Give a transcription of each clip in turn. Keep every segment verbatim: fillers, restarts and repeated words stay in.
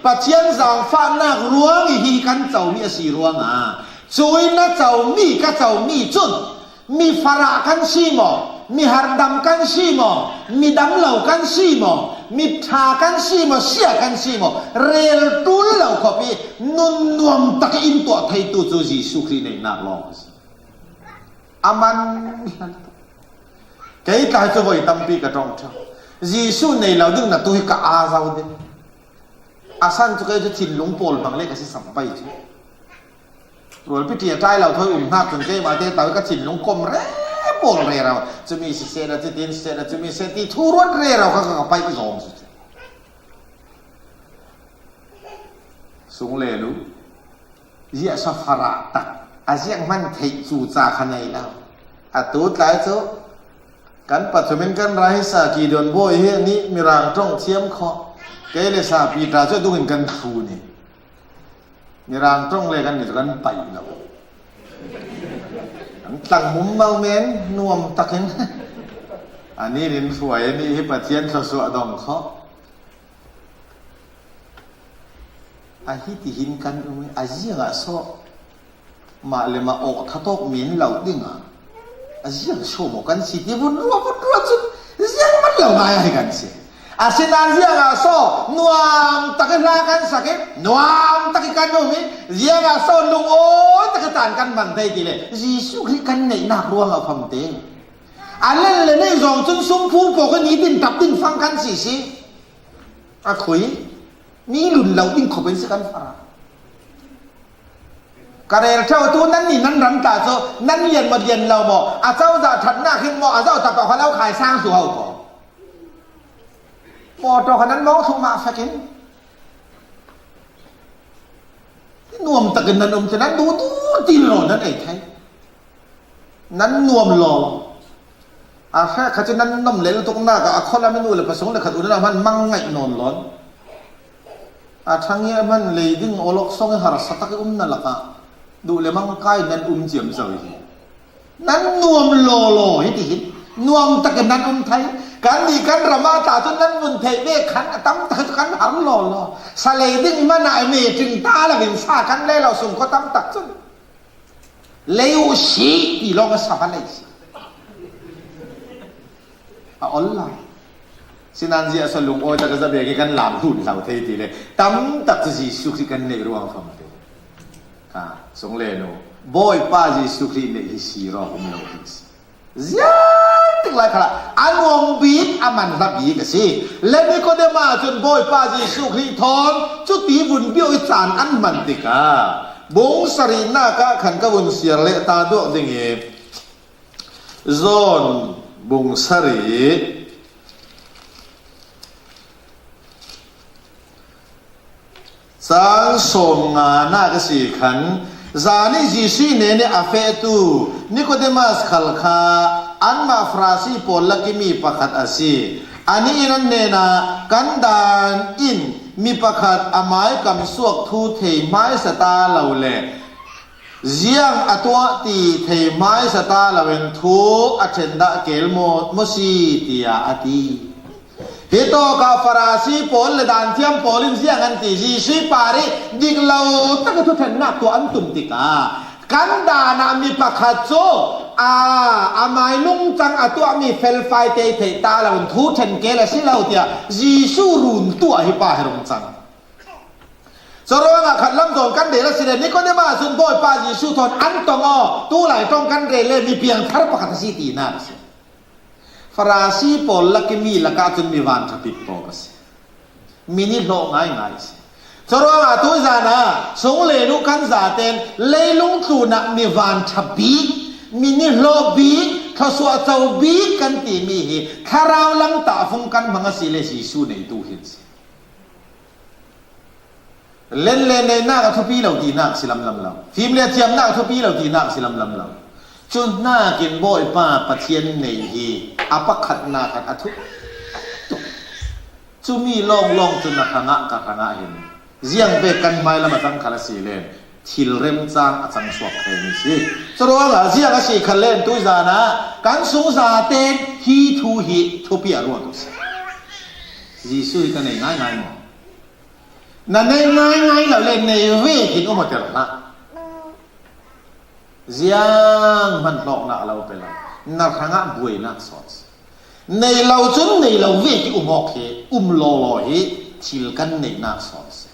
Pathian zangfahnak ruang i hi kan comi a si ruangah, cuih na comi, ka comi cun mi farah kan si maw, mi harhdam kan si maw, mi dam lo kan si maw, mi ṭha kan si maw, sia kan si maw, rel ṭul lo khawp i nun nuam tak in tuah theitu cu Jesuh Khrih neihnak lawng a si. A man hlan tuk. Kei tla hi cu voi tampi ka ṭong ṭheu. Jesuh nei lo ding na tu hi ka aa zo ding. A san cu kei cu thinlung pawl hmang le ka si sam pei cu. Rualpi ṭi a ṭai lo thawi um hnak cun keimah te tau ka thinlung kom re pawl rero. Cumi siseh le, cutin siseh le, cumi siseh ti thu ruat rero kha ka paih zawng si cu. Sung le lu. Ziah sa farah tak a ziah hman theih cu ca kha nei lo. A tu tlai cu kan pathum in kan ra hi sa Gideon bawi hi nih Mirang ṭong thiam khawh. Kei le sa Peter cu a dungin kan thlu ni. Mirang ṭong le kan ni cu kan paih lo. Kan tlang mummal men nuam takin a nin in hruai a nih hi Pathian thluasuah dong khawh. A hitihin kan um i a ziangah sawh mah le mah awh thatawk men lo dingah a ziang sawh maw kan si ti vun ruah vun ruah cun ziang man lo ngai a hi kan si. Asinain ziangah sawh nuam tak i hla kan sak i nuam tak i kan um i ziangah sawh lungawi tak i tan kan man thei ti le Jesuh Khrih kan neihnak ruangah famte a len le neih zawng cun sumphung pawk i nitin ṭap ding fang kan si si. A khui mi lun lo ding khawpin si kan farah. Ka rel ṭheu tu nan nih nan ram tla cu nan lian maw lian lo maw a cozah ṭhatnak hin maw a zoh tak kha lo khai sang su ho ko. Mawṭaw kha nan mawng thluh mah fakin nuam takin nan um cu nan duh duh ti lo nan ei thei. Nan nuam law. A hrekkhat cu nan nuam lel tuknak ah a khualam in u le pa sung le khat u nan a hman mang ngaih nawn lawn. A ṭhang i a hman lei ding awlok song i harsa tak i umna lakah duh le mang kai nan um ciamco i hi. Nan nuam lawlaw hi tihin nuam takin nan um thai. Kannih kan ram ah tla cu nan vun theih ve khan a tam tak cu kan har lawlaw. Sa lei ding hman ah i me ṭing ta lo in sa kan lei lo sung khuatam tak cun. Lei uh si ti lawng a sa va lei si. A ol lai. Sinan ziah sa lungawi tak a za bek i kan lam hun hlau thei ti le tam tak cu Jesuh Khrih kan neih ruang a famte. Ka sung le nu. Bawipa Jesuh Khrih neih hi si rawk um lo hi si. Ziang tik lai khalah a nuam bik a man hla bik a si. Le Nikodema cun Bawipa Jesuh Khrih thawn cuti vun bioh i caan an hman tikah bung sarihnak ah khan ka vun siar leh ta duak ding i John bung sarih Cang sawmnga nak a si khan, zan i Jesuh nen i a fehtu Nikodemas khal kha anmah Farasi pawl lak i mi pakhat a si. Anih in an hnenah, kan dan in mi pakhat a mai kam suak thu thei hmaisa ta lo le ziang a tuah ti thei hmaisa ta loin thu a ṭhen dah kel maw, maw si, tiah a ti. Hi tawkah Farasi pawl le Daanthiam pawl in ziang an ti, Jesuh parih dik lo tak i thuṭhennak tuah an tum tikah kan dan ah mi pakhat cu a, a mai nungcang a tuahmi felfai te theih ta loin thu ṭhen kel a si lo, tiah Jesuh run tuah hi pa hi rung cang. Curuangah khatlam zawn kan rel a si le Nikodemas cun Bawipa Jesuh thawn an tong aw, tulai ṭong kan rel le mi piangthar pakhat a si tinak a si. Farasi pawl lak i mi lakah cun mi vanṭha bik pawl a si. Mi nihlawh ngaingai a si. Curuangah tuzan ah sung le nu kan zaten leilung tlunah mi vanṭha bik, mi nihlawh bik, thluasuah co bik kan timi hi thlarau lam tahfung kan hmang a si le Jesuh neitu hin si. Len le neinak a thupi lo tinak si lamlam lo. Fim le thiamnak a thupi lo tinak si lamlam lo. Cu hnakin Bawipa Pathian neih hi a pakhatnak khan a thuk tuk. Cumi lawnglawng cu na hrangah ka hrangah hin ziang pek kan hmailam a cang khal a si len thil remcang a cang suak thei mi si. Curuangah ziang a si khal len tuzan ah kan sung zaten hi thu hi thupi a ruat uh si. Jesuh hi ka nei ngaingai maw? Na nei ngaingai lo le nei vekin um awtel hlah. Zianghman hlawkna a lo pe lo. Na hrangah buainak sawn si. Nei lo cun nei lo vekin um awk hi, um lawlaw hi, thil kan neihnak sawn si.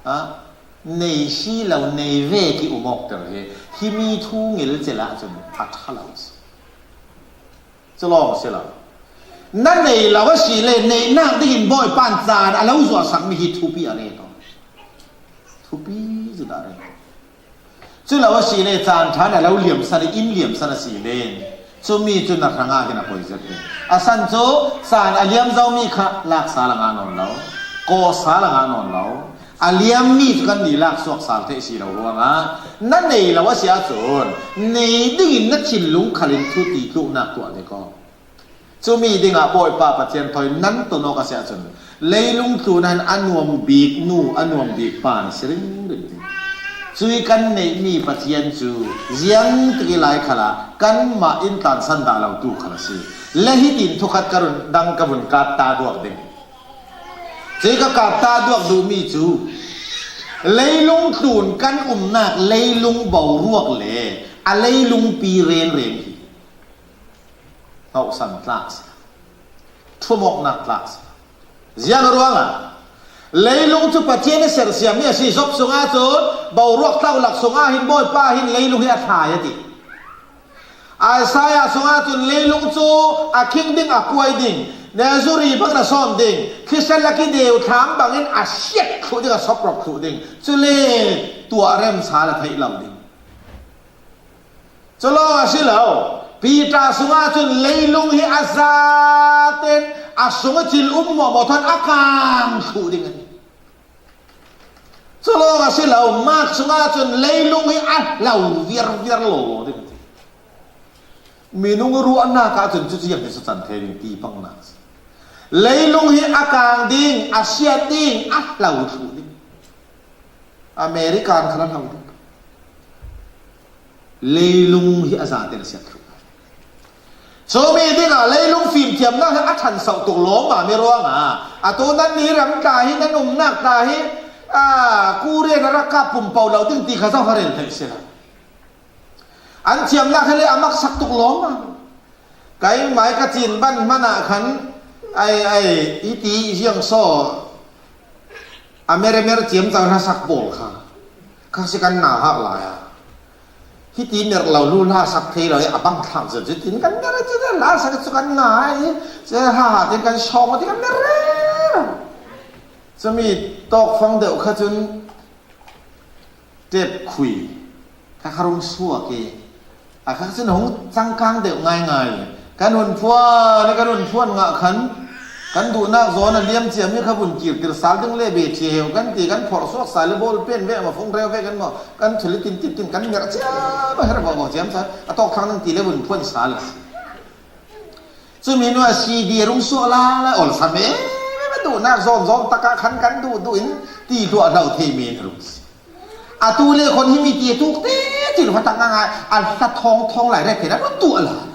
Ha? Nei si lo nei vekin um awkter hi, himi thu ngilcil ahcun a ṭha lo si. Cu lawng si lo. Na nei lo a si le, neihnak dingin Bawipa in caan a lo zuahsakmi hi thupi a reh tawn. Thupi zet a reh tawn. Cu lo a si le, caan ṭhan a lo liamsan i, in liamsan a si le, cumi cu na hrangah hin a poi zet ve. A san cu caan a liam zomi kha lak sal a ngah nawn lo, kawh sal a ngah nawn lo. A liammi cu kan ni lak suak sal theih si lo ruangah na nei lo a si ahcun nei dingin na thinlung khal in thuti tluhnak tuah ve ko. Cumi dingah Bawipa Pathian thawi nan ton awk a si ahcun leilung tlun ah hin a nuam bik nu, a nuam bik pa na si ringring ding. Cui kan neihmi Pathian cu ziangtik i lai khalah kanmah in tlansan dah lo tu khal a si. Le hitin thukhat ka run dang ka vun kat ta duak ding. Cui ka kat ta duak duhmi cu leilung tlun kan umnak leilung boruak le a leilung pi renreng hi. Hauhsan tlak si. Thumawknak tlak si. Ziang ruangah leilung cu Pathian i sersiammi a si. Job sungah cun boruak tlaulak sungah hin Bawipa hin leilung hi a thlai a ti. Isaiah sungah cun leilung cu a khing ding, a kuai ding, ne zuri bang na sawm ding, thlisan lak i deu thlam bangin a siat thluh ding, a soprop thluh ding, cule tuah remsa la theih lo ding. Cu lawng a si lo. Peter sungah cun leilung hi a zaten a sung a cil um mawhmawh thawn a kang thluh ding a ti. Cu lawng a si lo. Mark sungah cun leilung hi a hlo viarviar lawlaw ding a ti. Minung ruahnak ahcun cucu ziang ti cu can thei ding ti pangnak a si. Leilung hi a kang ding, a siat ding, a hlo thluh ding. American khan a hlo ding. Leilung hi a zaten a siat thluh. Cumi dingah leilung fimthiamnak hi a ṭhansoh tuk lawmmam i ruangah atu nannih ram tla hi, nan umnak tla hi, aa, Korea na rak kap pumpo lo ding ti kha zoh a rel theih si lo. An thiamnak hi le a maksak tuk lawmmam. Keimai ka cin ban hmanh ah khan ai, ai, hiti ziang saw a mermer ciamco hlasak pawl kha kha si kan nauhak lai a. Hiti mer lo lu hlasak thei lo i a bang thlak zet zet in kan mer cu hlasak cu kan ngai. Cu hlaha tin kan sawng ti kan mer rero. Cumi tawkfang deuh kha cun tep khui kha kha rung suak i, a kha cun hung cangkang deuh ngaingai. Kan hun phuan i kan hun phuan ngah khan kan duhnak zawn a liam ciami kha vun kirtir sal ding le be ṭhi heu kan ti, kan phorh suak sal i bawl pen ve maw, fung reu ve kan maw, kan thil i tin tin tin kan ngerh ciam a her baw baw ciam sa a tawk thlang ding ti le vun phuan sal a si. Cumi hnu a C D a rung suak lai lai, olsam em em a duhnak zawn zawn takah khan kan duh duh in ti hluah hlo thei men a rung si. Atu le khon himi ti a tuk te cin hua tak ngaingai a hla thawng thawng lai rek khin a rung tuah lai.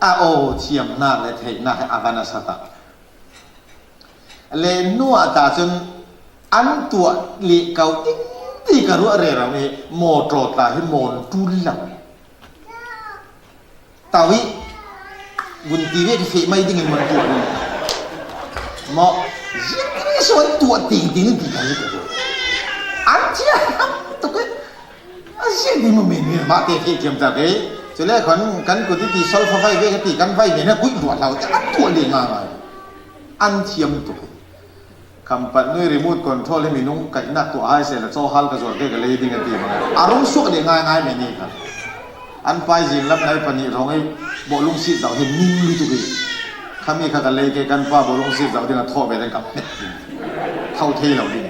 A aw thiamnak le theihnak he a van a sa tak. Le hnuah ta cun an tuah leh ko ding ti ka ruah rero i mawṭaw tla hi mawn ṭul lo. Tau i vun ti ve ka feh mai dingin man tuah ding. Maw, ziang ri so an tuah ting ting ti ka ruah. An thiam tuk i a ziang ding maw men ni mah te feh thiam tak i. Cule khon kan kut i ti sol fa vai ve ka ti kan vai men a kuih ruah hlau te an tuah leh ngaingai. An thiam tuk i. Khampat nui remote control hi minung kaihnak tuah hai sehla cawhal ka zuar ke ka lei ding a ti bang a rung suak leh ngaingai men i khan. An pai zin lam nai pahnih hrawng i bawhlung sit zoh hi ning lutuk i. Khami kha ka lei ke kan pa bawhlung sit zoh ding a thawh ve ding ka phet ding. Tho thei lo ding.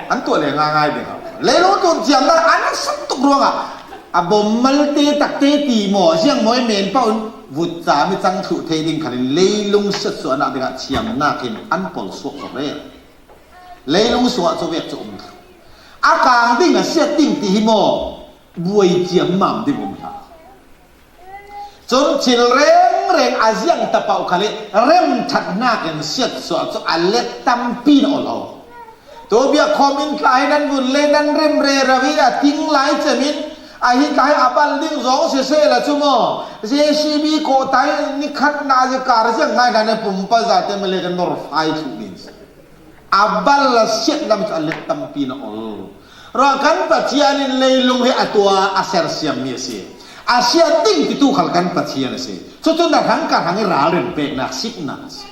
An tuah leh ngaingai ding a. Leilung tun thiamnak an sak tuk ruangah a bawm malte takte ti maw, ziang maw i men paoh in vutcam i cang thluh thei ding khalin leilung siatsuahnak dingah thiamnak in an pol suak zok rero. Leilung sungah cuvek cu um thluh. A kang ding a siat ding ti hi maw, buai ciammam ding um hlah. Cun thil reng reng a ziang tapauh kha le remthat nakin siatsuah cu a let tampi na ol lo. Tubia khawm in tla hi nan vun le nan rem rero hi a ting lai cemin a hi tla hi a bal ding zong siseh la cu maw, J C B kawhtai nikhat na zikar ziang ngai hna ne pumpa zate ma le kan norfai thluh ding si. A bal a siat lam cu a let tampi na ol. Ruah kan Pathian in leilung hi a tua a sersiam mi a si. A siat ding titu khal kan Pathian a si. Cucu na hrang ka hrang i ralrin peknak siknak a si.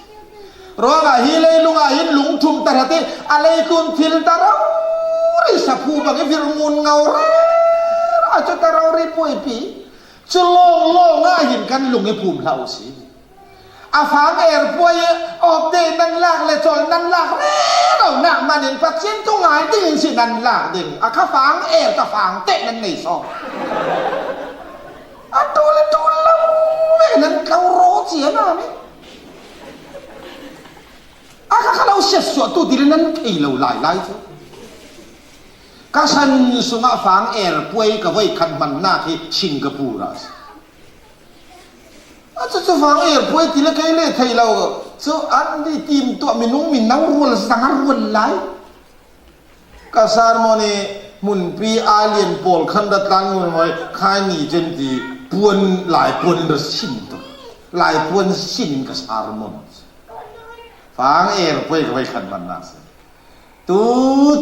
Ruangah hi leilung ah hin lungthum ta hrat i a leikun thil ta rori saphu bang i virngun ngau rero a cu ta rori puaipi. Cu lawnglawng ah hin kan lung i phum hlah u si. A fang er puai i awpde nan lak le cawl nan lak rero nak manin Pathian tu ngai ding in si nan lak ding. A kha fang er ka fang teh nan nei sawm. A tul i tul lo ve nan kau raw cia na mi. A kha kha lo siatsuah tu ti le nan thei lo lai lai cu. Ka san sungah fang er puai ka voi khat hmannak hi Singapore ah a si. A cucu fang er puai ti le kei le thei lo. Cu an di tim tuah minung mi no rual zang a rual lai. Ka sermon i hmunpi a lian pawl khan da tlan ngun hoi khai ni cen ti puan lai puan in ra sin tu. Lai puan sin in ka sermon. Fang er puai ka vai khan man nak si. Tu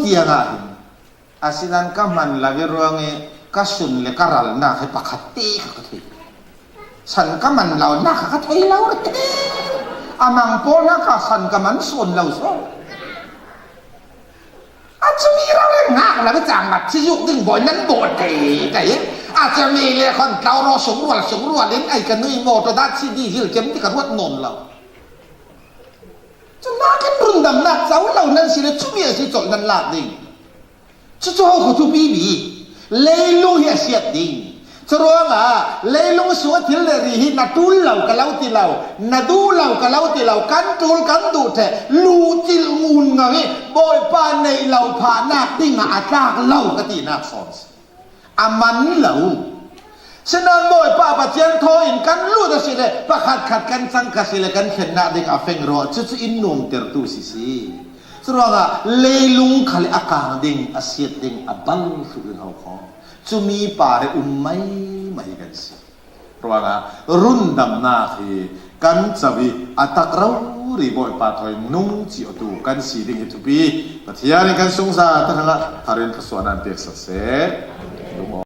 tiang ah hin. Asinan ka hman lo i ruang i ka sun le ka ralnak he pakhat te ka ka thei. San ka man lo nak ka ka thei lo rih. A mang pawl nak ka san ka man sawn lo so. A cumi rau le ngak lo i cang mat si zuk ding bawi nan baw te te. A cumi le khon tlau raw sung rual sung rual in ai ka nui maw to dat si di zil cem ti ka ruat nawn lo. Cu nakin rundamnak co lo nan si le cumi a si colh nan lak ding. Cucu ho khutu pipi leilung hi a siat ding. Curuangah leilung sung a thil le ri hi na tul lo ka lo ti lo, na duh lo ka lo ti lo, kan tul kan duh ṭheh, luhcilh ngun ngau hi Bawipa neih lo phahnak dingah a tlak lo ka tinak sawn si. A man lo. Sinain Bawipa Pathian thaw in kan lut a si le pakhat khat kan cang kha si le kan thlennak ding a feng rawh cucu in nuamtertu si si. Curuangah leilung khal a kang ding, a siat ding, a bal thluh ding ho kho. Cumi pa he um mai mai kan si. Ruangah rundamnak hi kan co i a tak rori Bawipa thawi nung cio tu kan si ding hi thupi Pathian in kan sungsa ta hrangah tharin thluasuahnak peksak seh. Lung